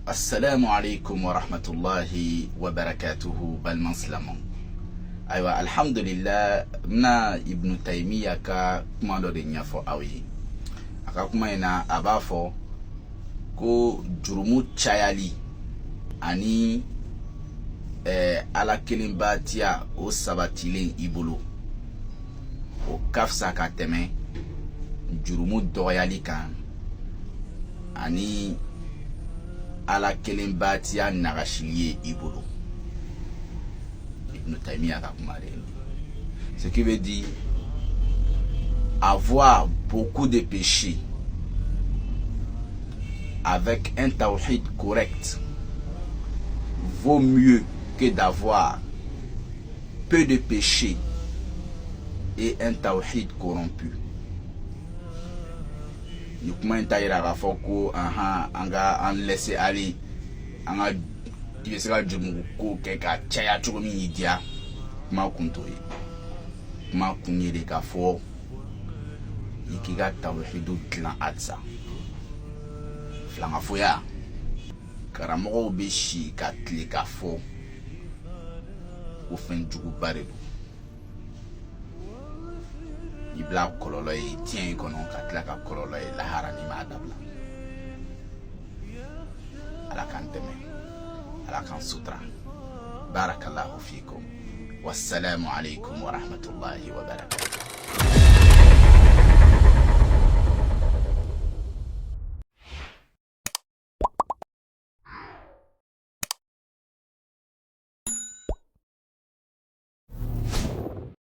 Assalamu alaikum wa rahmatullahi wa barakatuhu, balima silamɛw. Ayiwa, alhamdulillah, n bɛna Ibnu Taymiya ka kuma dɔ de ɲɛfɔ aw ye. A ka kuma in na, a b'a fɔ ko jurumu cayali ani Ala kelenbatiya, o sabatilen i bolo, o ka fisa ka tɛmɛ jurumu dɔgɔyali kan ani Ala kelenbatiya nagasili ye i bolo. Ibn Taymiya ka kuma de ye. Ce qui veut dire, avoir beaucoup de péchés avec un tawhid correct vaut mieux que d'avoir peu de péchés et un tawhid corrompu. Ni kuma in t'a yira k'a fɔ ko ahan, an ka an laisser aller, an ka i bɛ se ka jurumu ko kɛ ka caya cogo min y'i diya. Kuma kun t'o ye. Kuma kun ye de k'a fɔ i k'i ka tawhidu dilan halisa. Filankafoya, karamɔgɔw bɛ si ka tile ka fɔ ko fɛn juguba de don. I bila kɔlɔlɔ ye diɲɛ in kɔnɔ, ka tila ka kɔlɔlɔ ye lahara n'i m'a dabila. Ala k'an dɛmɛ, Ala k'an sutura. Barakallahu fikum, wassalamu alaikum warahmatullahi wabarakatuh.